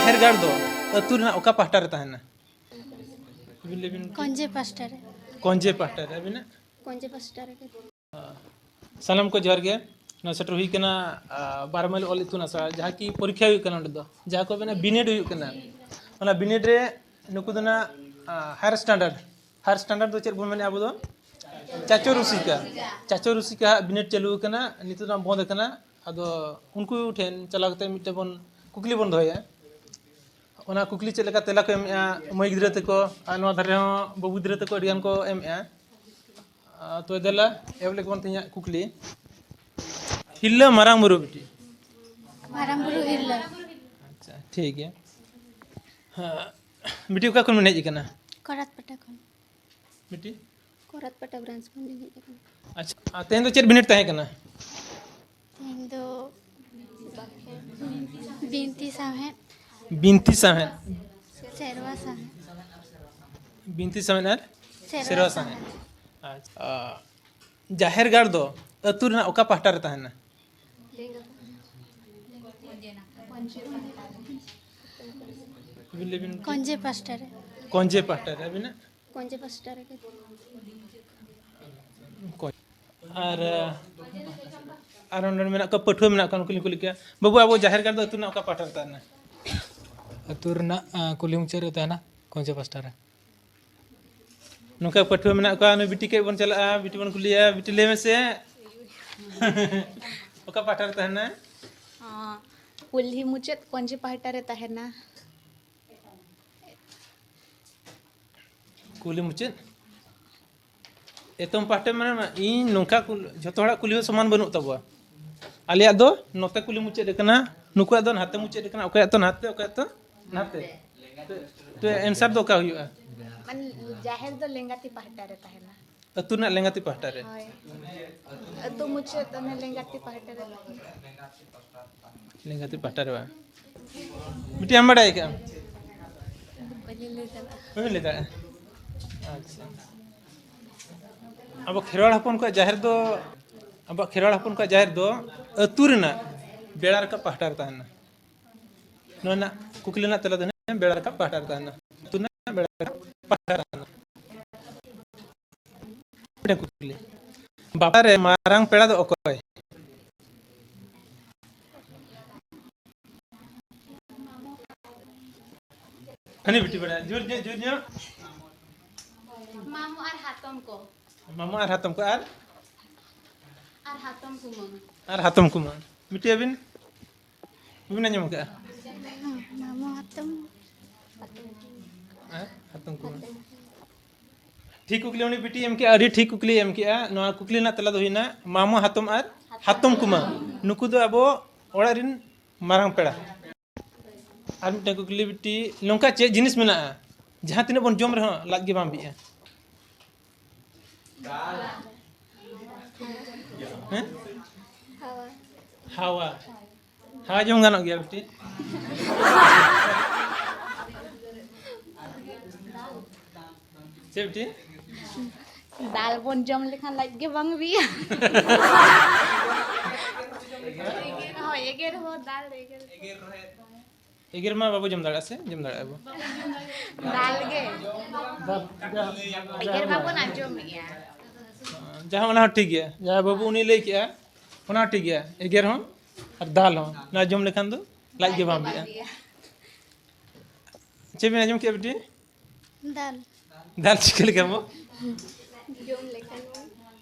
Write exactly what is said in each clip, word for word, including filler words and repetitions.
ᱡᱟᱦᱮᱨ ᱜᱟᱲ ᱫᱚ ᱟᱹᱛᱩ ᱨᱮᱱᱟᱜ ᱚᱠᱟ ᱯᱟᱦᱴᱟ ᱨᱮ ᱛᱟᱦᱮᱱᱟ? ᱟᱹᱵᱤᱱ ᱞᱟᱹᱭ ᱵᱤᱱ᱾ ᱠᱚᱧᱡᱮ ᱯᱟᱥᱴᱟ ᱨᱮ᱾ ᱠᱚᱧᱡᱮ ᱯᱟᱦᱴᱟ ᱨᱮ᱾ ᱟᱹᱵᱤᱱᱟᱜ? ᱠᱚᱧᱡᱮ ᱯᱟᱥᱴᱟ ᱨᱮᱜᱮ᱾ ᱥᱟᱱᱟᱢ ᱠᱚ ᱡᱚᱦᱟᱨ ᱜᱮ᱾ ᱱᱚᱣᱟ ᱥᱮᱴᱮᱨ ᱦᱩᱭ ᱠᱟᱱᱟ, ᱟ, ᱵᱟᱨᱚ ᱢᱟᱭᱤᱞ ᱚᱞ ᱤᱛᱩᱱ ᱟᱥᱲᱟ, ᱡᱟᱦᱟᱸ ᱠᱤ ᱯᱚᱨᱤᱠᱠᱷᱟ ᱦᱩᱭᱩᱜ ᱠᱟᱱᱟ ᱚᱸᱰᱮ ᱫᱚ, ᱡᱟᱦᱟᱸ ᱠᱚ ᱢᱮᱱᱟ ᱵᱤᱱᱤᱰ ᱦᱩᱭᱩᱜ ᱠᱟᱱᱟ᱾ ᱚᱱᱟ ᱵᱤᱱᱤᱰ ᱨᱮ ᱱᱩᱠᱩ ᱫᱚ ᱱᱟᱜ, ᱟ, ᱦᱟᱭᱟᱨ ᱥᱴᱮᱱᱰᱟᱨᱰ, ᱦᱟᱭᱟᱨ ᱥᱴᱮᱱᱰᱟᱨᱰ ᱫᱚ ᱪᱮᱫ ᱵᱚᱱ ᱢᱮᱱᱟ ᱟᱵᱚ ᱫᱚ? ᱪᱟᱪᱳ ᱨᱩᱥᱤᱠᱟ᱾ ᱪᱟᱪᱳ ᱨᱩᱥᱤᱠᱟ ᱦᱟᱸᱜ ᱵᱤᱱᱤᱰ ᱪᱟᱹᱞᱩ ᱟᱠᱟᱱᱟ, ᱱᱤᱛᱚᱜ ᱫᱚ ᱵᱚᱱᱫ ᱟᱠᱟᱱᱟ᱾ ᱟᱫᱚ ᱩᱱᱠᱩ ᱴᱷᱮᱱ ᱪᱟᱞᱟᱣ ᱠᱟᱛᱮ ᱢᱤᱫᱴᱮᱱ ᱵᱚᱱ ᱠᱩᱠᱞᱤ ᱵᱚᱱ ᱫᱚᱦᱚᱭᱟ᱾ ᱚᱱᱟ ᱠᱩᱠᱞᱤ ᱪᱮᱫ ᱞᱮᱠᱟ ᱛᱮᱞᱟ ᱠᱚ ᱮᱢᱮᱜᱼᱟ ᱢᱟᱹᱭ ᱜᱤᱫᱽᱨᱟᱹ ᱛᱟᱠᱚ, ᱟᱨ ᱱᱚᱣᱟ ᱫᱷᱟᱨᱮ ᱦᱚᱸ ᱵᱟᱹᱵᱩ ᱜᱤᱫᱽᱨᱟᱹ ᱛᱟᱠᱚ ᱟᱹᱰᱤ ᱜᱟᱱ ᱠᱚ ᱮᱢᱮᱜᱼᱟ᱾ ᱟᱨ ᱛᱚᱵᱮ ᱫᱮᱞᱟ, ᱮᱦᱚᱵ ᱞᱮᱜᱮ ᱵᱚᱱ ᱛᱮᱦᱮᱧᱟᱜ ᱠᱩᱠᱞᱤ᱾ ᱦᱤᱨᱞᱟᱹ ᱢᱟᱨᱟᱝ ᱵᱩᱨᱩ ᱵᱤᱴᱤ᱾ ᱢᱟᱨᱟᱝ ᱵᱩᱨᱩ ᱦᱤᱨᱞᱟᱹ᱾ ᱟᱪᱪᱷᱟ, ᱴᱷᱤᱠ ᱜᱮᱭᱟ᱾ ᱦᱮᱸ, ᱵᱤᱴᱤ ᱚᱠᱟ ᱠᱷᱚᱱ ᱵᱮᱱ ᱦᱮᱡ ᱟᱠᱟᱱᱟ? ᱠᱚᱨᱟᱛᱯᱟᱴᱟ ᱠᱷᱚᱱ᱾ ᱵᱤᱴᱤ? ᱠᱚᱨᱟᱛᱯᱟᱴᱟ ᱵᱨᱟᱧᱪ ᱠᱷᱚᱱ ᱞᱤᱧ ᱦᱮᱡ ᱟᱠᱟᱱᱟ᱾ ᱟᱪᱪᱷᱟ, ᱟᱨ ᱛᱮᱦᱮᱧ ᱫᱚ ᱪᱮᱫ ᱵᱤᱱᱤᱰ ᱛᱟᱦᱮᱸ ᱠᱟᱱᱟ? ᱛᱮᱦᱮᱧ ᱫᱚ ᱵᱤᱱᱛᱤ ᱥᱟᱶᱦᱮᱫ᱾ ᱵᱤᱱᱛᱤ ᱥᱟᱶᱦᱮᱫ᱾ ᱥᱮᱨᱣᱟ ᱥᱟᱶᱦᱮᱫ᱾ ᱵᱤᱱᱛᱤ ᱥᱟᱶᱦᱮᱫ ᱟᱨ ᱥᱮᱨᱣᱟ ᱥᱮᱨᱣᱟ ᱥᱟᱶᱦᱮᱫ᱾ ᱥᱟᱶᱦᱮᱫ᱾ ᱟᱪᱪᱷᱟ, ᱟ, ᱡᱟᱦᱮᱨ ᱜᱟᱲ ᱫᱚ ᱟᱹᱛᱩ ᱨᱮᱱᱟᱜ ᱚᱠᱟ ᱯᱟᱦᱴᱟ ᱨᱮ ᱛᱟᱦᱮᱱᱟ? ᱟᱹᱵᱤᱱ ᱞᱟᱹᱭ ᱵᱤᱱ᱾ ᱠᱚᱧᱡᱮ ᱯᱟᱥᱴᱟ ᱨᱮ᱾ ᱠᱚᱧᱡᱮ ᱯᱟᱦᱴᱟ ᱨᱮ᱾ ᱟᱹᱵᱤᱱᱟᱜ? ᱠᱚᱧᱡᱮ ᱯᱟᱥᱴᱟ ᱨᱮᱜᱮ᱾ ᱠᱚ-, ᱟᱨ, ᱟᱨ ᱚᱸᱰᱮ ᱢᱮᱱᱟᱜ ᱠᱚᱣᱟ, ᱯᱟᱹᱴᱷᱩᱣᱟᱹ ᱢᱮᱱᱟᱜ ᱠᱚᱣᱟ, ᱩᱱᱠᱩ ᱞᱤᱧ ᱠᱩᱞᱤ ᱠᱮᱭᱟ, "ᱵᱟᱹᱵᱩ, ᱟᱵᱚ ᱡᱟᱦᱮᱨ ᱜᱟᱲ ᱫᱚ ᱟᱹᱛᱩ ᱨᱮᱱᱟᱜ ᱚᱠᱟ ᱯᱟᱦᱴᱟ ᱨᱮ ᱛᱟᱦᱮᱱᱟ?" ᱟᱹᱛᱩ ᱨᱮᱱᱟᱜ, ᱟᱸ, ᱠᱩᱞᱦᱤ ᱢᱩᱪᱟᱹᱫ ᱨᱮ ᱛᱟᱦᱮᱱᱟ, ᱠᱚᱧᱡᱮ ᱯᱟᱥᱴᱟ ᱨᱮ᱾ ᱱᱚᱝᱠᱟ ᱯᱟᱹᱴᱷᱩᱣᱟᱹ ᱢᱮᱱᱟᱜ ᱠᱚᱣᱟ, ᱱᱩᱭ ᱵᱤᱴᱤ ᱠᱟᱹᱡ ᱵᱚᱱ ᱪᱟᱞᱟᱜᱼᱟ, ᱵᱤᱴᱤ ᱵᱚᱱ ᱠᱩᱞᱤᱭᱟ, ᱵᱤᱴᱤ ᱞᱟᱹᱭ ᱢᱮᱥᱮ᱾ ᱚᱠᱟ ᱯᱟᱦᱴᱟ ᱨᱮ ᱛᱟᱦᱮᱱᱟ? ᱟᱸ, ᱠᱩᱞᱦᱤ ᱢᱩᱪᱟᱹᱫ ᱠᱚᱧᱡᱮ ᱯᱟᱦᱴᱟ ᱨᱮ ᱛᱟᱦᱮᱱᱟ᱾ ᱠᱩᱞᱦᱤ ᱢᱩᱪᱟᱹᱫ? ᱮᱛᱚᱢ ᱯᱟᱦᱴᱟ ᱢᱟᱱᱮ ᱤᱧ ᱱᱚᱝᱠᱟ ᱠᱩᱞ-, ᱡᱷᱚᱛᱚ ᱦᱚᱲᱟᱜ ᱠᱩᱞᱦᱤ ᱦᱚᱸ ᱥᱚᱢᱟᱱ ᱵᱟᱹᱱᱩᱜ ᱛᱟᱵᱚᱣᱟ᱾ ᱟᱞᱮᱭᱟᱜ ᱫᱚ ᱱᱚᱛᱮ ᱠᱩᱞᱦᱤ ᱢᱩᱪᱟᱹᱫ ᱟᱠᱟᱱᱟ, ᱱᱩᱠᱩᱣᱟᱜ ᱫᱚ ᱱᱟᱛᱮ ᱢᱩᱪᱟᱹᱫ ᱟᱠᱟᱱᱟ, ᱚᱠᱚᱭᱟᱜ ᱫᱚ ᱱᱟᱛᱮ, ᱚᱠᱚᱭᱟᱜ ᱫᱚ ᱱᱟᱛᱮ᱾ ᱛᱚ, ᱛᱚ answer ᱫᱚ ᱚᱠᱟ ᱦᱩᱭᱩᱜᱼᱟ? ᱢᱟᱱᱮ ᱡᱟᱦᱮᱨ ᱫᱚ ᱞᱮᱸᱜᱟᱛᱤ ᱯᱟᱦᱴᱟ ᱨᱮ ᱛᱟᱦᱮᱱᱟ᱾ ᱟᱹᱛᱩ ᱨᱮᱱᱟᱜ ᱞᱮᱸᱜᱟᱛᱤ ᱯᱟᱦᱴᱟ ᱨᱮ? ᱦᱳᱭ᱾ ᱟᱹᱛᱩ ᱢᱩᱪᱟᱹᱫ ᱚᱱᱮ ᱞᱮᱸᱜᱟᱛᱤ ᱯᱟᱦᱴᱟ ᱨᱮ ᱛᱟᱦᱮᱱᱟ᱾ ᱞᱮᱸᱜᱟᱛᱤ ᱯᱟᱦᱴᱟ ᱨᱮ ᱵᱟᱝ? ᱵᱤᱴᱤ, ᱟᱢ ᱵᱟᱰᱟᱭ ᱠᱟᱜ ᱟᱢ? ᱵᱟᱹᱧ ᱞᱟᱹᱭ ᱫᱟᱲᱮᱭᱟᱜᱼᱟ᱾ ᱵᱟᱹᱧ ᱞᱟᱹᱭ ᱫᱟᱲᱮᱭᱟᱜᱼᱟ? ᱟᱪᱪᱷᱟ᱾ ᱟᱵᱚ ᱠᱷᱮᱨᱣᱟᱲ ᱦᱚᱯᱚᱱ ᱠᱚᱣᱟᱜ ᱡᱟᱦᱮᱨ ᱫᱚ, ᱟᱵᱚᱣᱟᱜ ᱠᱷᱮᱨᱣᱟᱲ ᱦᱚᱯᱚᱱ ᱠᱚᱣᱟᱜ ᱡᱟᱦᱮᱨ ᱫᱚ ᱟᱹᱛᱩ ᱨᱮᱱᱟᱜ ᱵᱮᱲᱟ ᱨᱟᱠᱟᱵ ᱯᱟᱦᱴᱟ ᱨᱮ ᱛᱟᱦᱮᱱᱟ᱾ ᱱᱚᱣᱟ ᱨᱮᱱᱟᱜ ᱠᱩᱠᱞᱤ ᱨᱮᱱᱟᱜ ᱛᱮᱞᱟ ᱫᱚ ᱦᱩᱭᱱᱟ, ᱵᱮᱲᱟ ᱨᱟᱠᱟᱵ ᱯᱟᱦᱴᱟ ᱨᱮ ᱛᱟᱦᱮᱱᱟ᱾ ᱟᱹᱛᱩ ᱨᱮᱱᱟᱜ ᱵᱮᱲᱟ ᱨᱟᱠᱟᱵ ᱯᱟᱦᱴᱟ ᱨᱮ ᱛᱟᱦᱮᱱᱟ᱾ ᱢᱤᱫᱴᱮᱱ ᱠᱩᱠᱞᱤ, ᱵᱟᱯᱞᱟ ᱨᱮ ᱢᱟᱨᱟᱝ ᱯᱮᱲᱟ ᱫᱚ ᱚᱠᱚᱭ? ᱦᱟᱹᱱᱤ ᱵᱤᱴᱤ ᱵᱟᱲᱟᱭᱟ, ᱡᱳᱨ ᱧᱚᱜ, ᱡᱳᱨ ᱧᱚᱜ᱾ ᱢᱟᱢᱚ ᱟᱨ ᱦᱟᱛᱚᱢ ᱠᱚ᱾ ᱢᱟᱢᱚ ᱟᱨ ᱦᱟᱛᱚᱢ ᱠᱚ, ᱟᱨ? ᱟᱨ ᱦᱟᱛᱚᱢ ᱠᱩᱢᱟᱹᱝ᱾ ᱟᱨ ᱦᱟᱛᱚᱢ ᱠᱩᱢᱟᱹᱝ᱾ ᱵᱤᱴᱤ, ᱟᱹᱵᱤᱱ? ᱵᱟᱹᱵᱤᱱ ᱟᱸᱡᱚᱢ ᱟᱠᱟᱫᱼᱟ? ᱢᱟᱢᱚ ᱦᱟᱛᱚᱢ᱾ ᱦᱮᱸ? ᱦᱟᱛᱚᱢ ᱠᱩᱢᱟᱹᱝ᱾ ᱴᱷᱤᱠ ᱠᱩᱠᱞᱤ ᱩᱱᱤ ᱵᱤᱴᱤᱭ ᱮᱢ ᱠᱮᱜᱼᱟ, ᱟᱹᱰᱤ ᱴᱷᱤᱠ ᱠᱩᱠᱞᱤᱭ ᱮᱢ ᱠᱮᱜᱼᱟ᱾ ᱱᱚᱣᱟ ᱠᱩᱠᱞᱤ ᱨᱮᱱᱟᱜ ᱛᱮᱞᱟ ᱫᱚ ᱦᱩᱭᱱᱟ ᱢᱟᱢᱚ ᱦᱟᱛᱚᱢ ᱟᱨ ᱦᱟᱛᱚᱢ ᱠᱩᱢᱟᱹᱝ᱾ ᱱᱩᱠᱩ ᱫᱚ ᱟᱵᱚ ᱚᱲᱟᱜ ᱨᱮᱱ ᱢᱟᱨᱟᱝ ᱯᱮᱲᱟ᱾ ᱟᱨ ᱢᱤᱫᱴᱟᱝ ᱠᱩᱠᱞᱤ ᱵᱤᱴᱤ, ᱱᱚᱝᱠᱟ ᱪᱮᱫ ᱡᱤᱱᱤᱥ ᱢᱮᱱᱟᱜᱼᱟ ᱡᱟᱦᱟᱸ ᱛᱤᱱᱟᱹᱜ ᱵᱚᱱ ᱡᱚᱢ ᱨᱮᱦᱚᱸ ᱞᱟᱡ ᱜᱮ ᱵᱟᱝ ᱵᱤᱜᱼᱟ? ᱦᱮᱸ? ᱦᱟᱣᱟ᱾ ᱦᱟᱣᱟ ᱡᱚᱢ ᱜᱟᱱᱚᱜ ᱜᱮᱭᱟ ᱵᱤᱴᱤ? ᱪᱮᱫ ᱵᱤᱴᱤ? ᱫᱟᱞ ᱵᱚᱱ ᱡᱚᱢ ᱞᱮᱠᱷᱟᱱ ᱞᱟᱡ ᱜᱮ ᱵᱟᱝ ᱵᱤᱜᱼᱟ᱾ ᱦᱳᱭ, ᱮᱜᱮᱨ ᱦᱚᱸ, ᱫᱟᱞ ᱮᱜᱮᱨ᱾ ᱮᱜᱮᱨ ᱢᱟ ᱵᱟᱵᱚ ᱡᱚᱢ ᱫᱟᱲᱮᱭᱟᱜᱼᱟ ᱥᱮ? ᱡᱚᱢ ᱫᱟᱲᱮᱭᱟᱜᱼᱟ ᱵᱚ᱾ ᱫᱟᱞ ᱜᱮ᱾ ᱮᱜᱮᱨ ᱢᱟᱵᱚᱱ ᱟᱸᱡᱚᱢᱮᱜᱼᱟ᱾ ᱡᱟᱦᱟᱸ ᱚᱱᱟ ᱦᱚᱸ ᱴᱷᱤᱠ ᱜᱮᱭᱟ, ᱡᱟᱦᱟᱸ ᱵᱟᱹᱵᱩ ᱩᱱᱤ ᱞᱟᱹᱭ ᱠᱮᱜᱼᱟ, ᱚᱱᱟ ᱦᱚᱸ ᱴᱷᱤᱠ ᱜᱮᱭᱟ᱾ ᱮᱜᱮᱨ ᱦᱚᱸ ᱟᱨ ᱫᱟᱞ ᱦᱚᱸ, ᱚᱱᱟ ᱡᱚᱢ ᱞᱮᱠᱷᱟᱱ ᱫᱚ ᱞᱟᱡ ᱜᱮ ᱵᱟᱝ ᱵᱤᱜᱼᱟ᱾ ᱪᱮᱫ ᱵᱤᱱ ᱟᱸᱡᱚᱢ ᱠᱮᱜᱼᱟ ᱵᱤᱴᱤ? ᱫᱟᱞ᱾ ᱫᱟᱞ ᱪᱤᱠᱟᱹ ᱞᱮᱠᱟ ᱵᱚ? ᱡᱚᱢ ᱞᱮᱠᱷᱟᱱ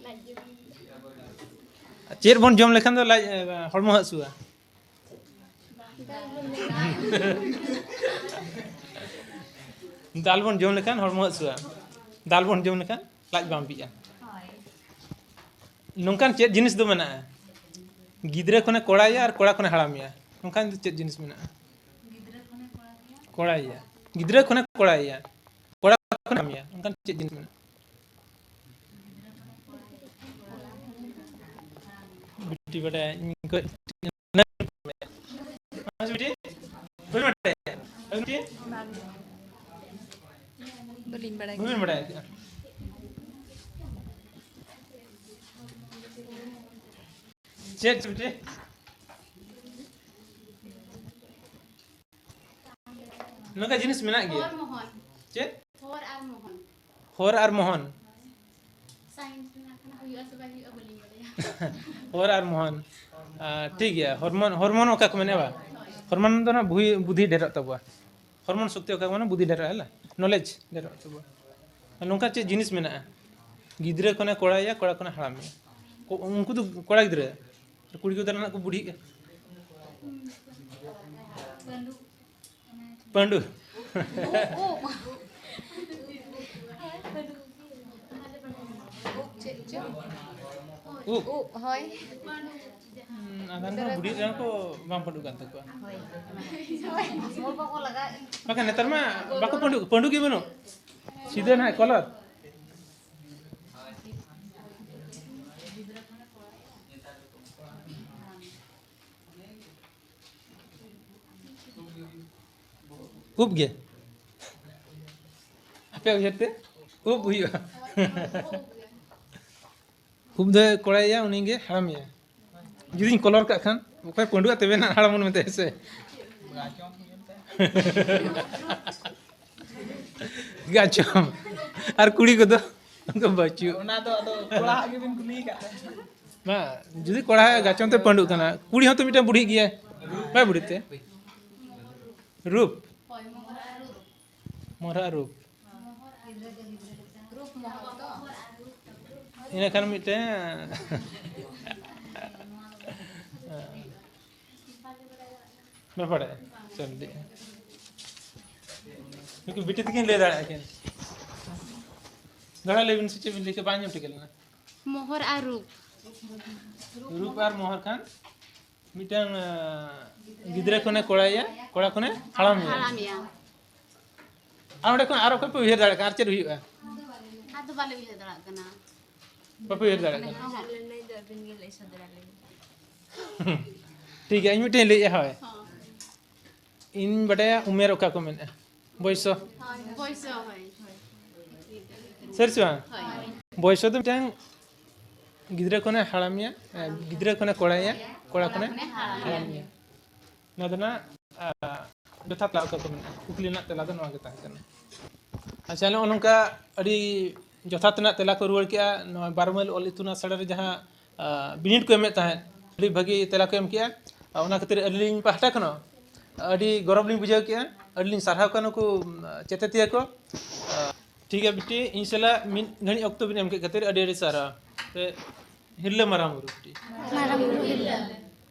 ᱞᱟᱡ ᱜᱮ ᱵᱟᱝ ᱵᱤᱜᱼᱟ᱾ ᱪᱮᱫ ᱵᱚᱱ ᱡᱚᱢ ᱞᱮᱠᱷᱟᱱ ᱫᱚ ᱞᱟᱡ, ᱮ, ᱦᱚᱲᱢᱚ ᱦᱟᱹᱥᱩᱣᱟ? ᱫᱟᱞ ᱵᱚᱱ ᱡᱚᱢ ᱞᱮᱠᱷᱟᱱ ᱦᱚᱲᱢᱚ ᱦᱟᱹᱥᱩᱣᱟ᱾ ᱫᱟᱞ ᱵᱚᱱ ᱡᱚᱢ ᱞᱮᱠᱷᱟᱱ ᱞᱟᱡ ᱵᱟᱝ ᱵᱤᱜᱼᱟ᱾ ᱱᱚᱝᱠᱟᱱ ᱪᱮᱫ ᱡᱤᱱᱤᱥ ᱫᱚ ᱢᱮᱱᱟᱜᱼᱟ? ᱜᱤᱫᱽᱨᱟᱹ ᱠᱷᱚᱱᱮ ᱠᱚᱲᱟᱭᱮᱭᱟ ᱟᱨ ᱠᱚᱲᱟ ᱠᱷᱚᱱᱮ ᱦᱟᱲᱟᱢᱮᱭᱟ᱾ ᱱᱚᱝᱠᱟᱱ ᱫᱚ ᱪᱮᱫ ᱡᱤᱱᱤᱥ ᱢᱮᱱᱟᱜᱼᱟ? ᱠᱚᱲᱟᱭᱮᱭᱟ᱾ ᱜᱤᱫᱽᱨᱟᱹ ᱠᱷᱚᱱᱮ ᱠᱚᱲᱟᱭᱮᱭᱟ᱾ ᱠᱚᱲᱟ ᱠᱷᱚᱱᱮ ᱦᱟᱲᱟᱢᱮᱭᱟ᱾ ᱱᱚᱝᱠᱟᱱ ᱪᱮᱫ ᱡᱤᱱᱤᱥ ᱢᱮᱱᱟᱜᱼᱟ? ᱵᱤᱴᱤ ᱵᱟᱰᱟᱭᱟ, ᱤᱧ ᱠᱷᱚᱡ ᱵᱤᱴᱤ? ᱵᱟᱹᱧ ᱵᱟᱰᱟᱭᱟ᱾ ᱵᱤᱴᱤ? ᱵᱟᱹᱞᱤᱧ ᱵᱟᱲᱟᱭ ᱵᱟᱹᱵᱤᱱ ᱵᱟᱰᱟᱭᱟ ᱪᱮᱫ? ᱪᱮᱫ ᱵᱤᱴᱤ? ᱱᱚᱝᱠᱟ ᱡᱤᱱᱤᱥ ᱢᱮᱱᱟᱜ ᱜᱮᱭᱟ᱾ ᱦᱚᱨ ᱢᱚᱦᱚᱱ᱾ ᱪᱮᱫ? ᱦᱚᱨ ᱟᱨ ᱢᱚᱦᱚᱱ᱾ ᱦᱚᱨ ᱟᱨ ᱢᱚᱦᱚᱱ᱾ ᱥᱟᱭᱮᱱᱥ ᱨᱮᱱᱟᱜ ᱠᱟᱱᱟ, ᱦᱩᱭᱩᱜᱼᱟ ᱥᱮ ᱵᱟᱭ ᱦᱩᱭᱩᱜᱼᱟ ᱵᱟᱹᱞᱤᱧ ᱵᱟᱲᱟᱭᱟ᱾ ᱦᱚᱨ ᱟᱨ ᱢᱚᱦᱚᱱ᱾ ᱟᱨ ᱴᱷᱤᱠ ᱜᱮᱭᱟ, ᱦᱚᱨᱢᱚᱱ, ᱦᱚᱨᱢᱚᱱ ᱚᱠᱟ ᱠᱚ ᱢᱮᱱᱟ ᱵᱟ? ᱦᱚᱨᱢᱚᱱ ᱫᱚ ᱱᱟᱜ ᱵᱩᱦᱤ-, ᱵᱩᱫᱷᱤ ᱰᱷᱮᱨᱚᱜ ᱛᱟᱵᱚᱣᱟ᱾ ᱦᱚᱨᱢᱚᱱ ᱥᱚᱠᱛᱤ ᱚᱠᱟ ᱠᱚ ᱢᱮᱱᱟ? ᱵᱩᱫᱷᱤ ᱰᱷᱮᱨᱚᱜᱼᱟ, ᱦᱮᱸ, ᱱᱚᱞᱮᱡᱽ ᱰᱷᱮᱨᱚᱜ ᱛᱟᱵᱚᱣᱟ᱾ ᱟᱨ ᱱᱚᱝᱠᱟ ᱪᱮᱫ ᱡᱤᱱᱤᱥ ᱢᱮᱱᱟᱜᱼᱟ? ᱜᱤᱫᱽᱨᱟᱹ ᱠᱷᱚᱱᱮ ᱠᱚᱲᱟᱭᱮᱭᱟ, ᱠᱚᱲᱟ ᱠᱷᱚᱱᱮ ᱦᱟᱲᱟᱢᱮᱭᱟ᱾ ᱠᱚ-, ᱩᱱᱠᱩ ᱫᱚ ᱠᱚᱲᱟ ᱜᱤᱫᱽᱨᱟᱹ, ᱠᱩᱲᱤ ᱜᱤᱫᱽᱨᱟᱹ ᱱᱟᱜ ᱠᱚ ᱵᱩᱰᱷᱤᱜᱼᱟ᱾ ᱯᱟᱹᱰᱩ᱾ ᱩᱵ᱾ ᱪᱮᱫ ᱪᱚ? ᱩᱵ᱾ ᱩᱵ, ᱦᱳᱭ᱾ ᱦᱩᱸ, ᱟᱫᱷᱟᱱ ᱠᱚ ᱵᱩᱰᱷᱤ ᱨᱮᱦᱚᱸ ᱠᱚ ᱵᱟᱝ ᱯᱟᱹᱰᱩᱜ ᱠᱟᱱ ᱛᱟᱠᱚᱣᱟ᱾ ᱦᱳᱭ᱾ ᱵᱟᱠᱷᱟᱱ ᱱᱮᱛᱟᱨ ᱢᱟ ᱵᱟᱠᱚ ᱯᱟᱹᱰᱩᱜ, ᱯᱟᱹᱰᱩ ᱜᱮ ᱵᱟᱹᱱᱩᱜ᱾ ᱥᱤᱫᱷᱟᱹ ᱱᱟᱦᱟᱜ ᱠᱚᱞᱟᱨ᱾ ᱩᱵ ᱜᱮ᱾ ᱟᱯᱮᱭᱟᱜ ᱩᱭᱦᱟᱹᱨ ᱛᱮ ᱩᱵ ᱦᱩᱭᱩᱜᱼᱟ᱾ ᱩᱵ ᱫᱚᱭ ᱠᱚᱲᱟᱭᱮᱭᱟ, ᱩᱱᱤ ᱜᱮ ᱦᱟᱲᱟᱢᱮᱭᱟ᱾ ᱡᱩᱫᱤᱧ ᱠᱚᱞᱚᱨ ᱠᱟᱜ ᱠᱷᱟᱱ, ᱚᱠᱚᱭ ᱯᱟᱹᱰᱩᱜᱼᱟ ᱛᱚᱵᱮ ᱱᱟᱜ ᱦᱟᱲᱟᱢ ᱵᱚᱱ ᱢᱮᱛᱟᱭᱟ ᱥᱮ? ᱜᱟᱪᱚᱢ᱾ ᱟᱨ ᱠᱩᱲᱤ ᱠᱚᱫᱚ ᱚᱱᱠᱟ ᱵᱟᱹᱪᱩᱜ᱾ ᱚᱱᱟ ᱫᱚ ᱟᱫᱚ ᱠᱚᱲᱟ ᱦᱟᱜ ᱜᱮᱵᱤᱱ ᱠᱩᱞᱤ ᱠᱟᱜ ᱛᱟᱦᱮᱸ᱾ ᱵᱟᱝ, ᱡᱩᱫᱤ ᱠᱚᱲᱟ ᱜᱟᱪᱚᱢ ᱛᱮ ᱯᱟᱹᱰᱩᱜ ᱠᱟᱱᱟ, ᱠᱩᱲᱤ ᱦᱚᱸᱛᱚ ᱢᱤᱫᱴᱟᱝ ᱵᱩᱰᱷᱤᱜ ᱜᱮᱭᱟᱭ, ᱵᱟᱭ ᱵᱩᱰᱷᱤᱜ ᱛᱮ? ᱨᱩᱯ᱾ ᱢᱚᱨᱟ ᱨᱩᱯ᱾ ᱤᱱᱟᱹ ᱠᱷᱟᱱ ᱢᱤᱫᱴᱮᱱ ᱵᱟᱯᱟᱲᱟᱭᱟ᱾ ᱪᱚᱞ, ᱞᱟᱹᱭ ᱢᱮ᱾ ᱱᱩᱠᱤᱱ ᱵᱤᱴᱤ ᱛᱟᱹᱠᱤᱱ ᱞᱟᱹᱭ ᱫᱟᱲᱮᱭᱟᱜᱼᱟ ᱠᱤᱱ᱾ ᱫᱚᱦᱲᱟ ᱞᱟᱹᱭ ᱵᱤᱱ ᱥᱮ ᱪᱮᱫ ᱵᱤᱱ ᱞᱟᱹᱭ ᱠᱮᱫᱟ? ᱵᱟᱝ ᱟᱸᱡᱚᱢ ᱴᱷᱤᱠᱟᱹ ᱞᱮᱱᱟ᱾ ᱢᱚᱦᱚᱨ ᱟᱨ ᱨᱩᱯ᱾ ᱨᱩᱯ ᱟᱨ ᱢᱚᱦᱚᱨ ᱠᱷᱟᱱ ᱢᱤᱫᱴᱟᱝ, ᱟᱸ, ᱜᱤᱫᱽᱨᱟᱹ ᱠᱷᱚᱱᱮ ᱠᱚᱲᱟᱭᱮᱭᱟ, ᱠᱚᱲᱟ ᱠᱷᱚᱱᱮ ᱦᱟᱲᱟᱢᱮᱭᱟ᱾ ᱦᱟᱲᱟᱢᱮᱭᱟ᱾ ᱟᱨ ᱚᱸᱰᱮ ᱠᱷᱚᱱ ᱟᱨ ᱚᱠᱚᱭ ᱯᱮ ᱩᱭᱦᱟᱹᱨ ᱫᱟᱲᱮᱭᱟᱜ ᱠᱟᱱᱟ? ᱟᱨ ᱪᱮᱫ ᱦᱩᱭᱩᱜᱼᱟ? ᱟᱫᱚ ᱵᱟᱞᱮ ᱩᱭᱦᱟᱹᱨ ᱫᱟᱲᱮᱭᱟᱜ ᱠᱟᱱᱟ᱾ ᱵᱟᱯᱮ ᱩᱭᱦᱟᱹᱨ ᱫᱟᱲᱮᱭᱟᱜ ᱠᱟᱱᱟ? ᱦᱚᱸ᱾ ᱞᱟᱹᱭ ᱫᱚ ᱟᱹᱵᱤᱱ ᱜᱮ ᱞᱟᱹᱭ ᱥᱚᱫᱚᱨ ᱟᱹᱞᱤᱧ᱾ ᱴᱷᱤᱠ ᱜᱮᱭᱟ, ᱤᱧ ᱢᱤᱫᱴᱮᱱ ᱞᱟᱹᱭᱮᱫᱼᱟ, ᱦᱳᱭ᱾ ᱦᱚᱸ᱾ ᱤᱧ ᱵᱟᱰᱟᱭᱟ ᱩᱢᱮᱨ ᱚᱠᱟ ᱠᱚ ᱢᱮᱱᱟ, ᱵᱚᱭᱥᱚ᱾ ᱦᱳᱭ, ᱵᱚᱭᱥᱚ, ᱦᱳᱭ, ᱦᱳᱭ᱾ ᱥᱟᱹᱨᱤ ᱥᱮ ᱵᱟᱝ? ᱦᱳᱭ᱾ ᱵᱚᱭᱥᱚ ᱫᱚ ᱢᱤᱫᱴᱟᱝ ᱜᱤᱫᱽᱨᱟᱹ ᱠᱷᱚᱱᱮ ᱦᱟᱲᱟᱢᱮᱭᱟ, ᱮ, ᱜᱤᱫᱽᱨᱟᱹ ᱠᱷᱚᱱᱮ ᱠᱚᱲᱟᱭᱮᱭᱟ, ᱠᱚᱲᱟ ᱠᱷᱚᱱᱮ ᱦᱟᱲᱟᱢᱮᱭᱟ᱾ ᱱᱚᱣᱟ ᱫᱚ ᱱᱟᱜ, ᱟ, ᱡᱚᱛᱷᱟᱛ ᱛᱮᱞᱟ ᱚᱠᱟ ᱠᱚ ᱢᱮᱱᱟᱜᱼᱟ? ᱠᱩᱠᱞᱤ ᱨᱮᱱᱟᱜ ᱛᱮᱞᱟ ᱫᱚ ᱱᱚᱣᱟ ᱜᱮ ᱛᱟᱦᱮᱸ ᱠᱟᱱᱟ᱾ ᱟᱪᱪᱷᱟ, ᱱᱚᱜᱼᱚ ᱱᱚᱝᱠᱟ ᱟᱹᱰᱤ ᱡᱚᱛᱷᱟᱛ ᱨᱮᱱᱟᱜ ᱛᱮᱞᱟ ᱠᱚ ᱨᱩᱣᱟᱹᱲ ᱠᱮᱜᱼᱟ᱾ ᱱᱚᱣᱟ ᱵᱟᱨᱚ ᱢᱟᱹᱭᱞ ᱚᱞ ᱤᱛᱩᱱ ᱟᱥᱲᱟ ᱨᱮ ᱡᱟᱦᱟᱸ, ᱟ, ᱵᱤᱱᱤᱰ ᱠᱚ ᱮᱢᱮᱫ ᱛᱟᱦᱮᱸᱫ, ᱟᱹᱰᱤ ᱵᱷᱟᱹᱜᱤ ᱛᱮᱞᱟ ᱠᱚ ᱮᱢ ᱠᱮᱜᱼᱟ᱾ ᱟ, ᱚᱱᱟ ᱠᱷᱟᱹᱛᱤᱨ ᱟᱹᱞᱤᱧ ᱯᱟᱦᱴᱟ ᱠᱷᱚᱱ ᱦᱚᱸ ᱟᱹᱰᱤ ᱜᱚᱨᱚᱵᱽ ᱞᱤᱧ ᱵᱩᱡᱷᱟᱹᱣ ᱠᱮᱜᱼᱟ᱾ ᱟᱹᱰᱤ ᱞᱤᱧ ᱥᱟᱨᱦᱟᱣ ᱠᱚᱣᱟ ᱱᱩᱠᱩ, ᱟ, ᱪᱮᱛᱮᱛᱤᱭᱟᱹ ᱠᱚ᱾ ᱟ, ᱴᱷᱤᱠ ᱜᱮᱭᱟ ᱵᱤᱴᱤ, ᱤᱧ ᱥᱟᱞᱟᱜ ᱢᱤᱫ ᱜᱷᱟᱹᱲᱤᱡ ᱚᱠᱛᱚ ᱵᱤᱱ ᱮᱢ ᱠᱮᱫ ᱠᱷᱟᱹᱛᱤᱨ ᱟᱹᱰᱤ ᱟᱹᱰᱤ ᱥᱟᱨᱦᱟᱣ᱾ ᱯᱮ ᱦᱤᱨᱞᱟᱹ ᱢᱟᱨᱟᱝ ᱵᱩᱨᱩ ᱵᱤᱴᱤ᱾ ᱢᱟᱨᱟᱝ ᱵᱩᱨᱩ ᱦᱤᱨᱞᱟᱹ᱾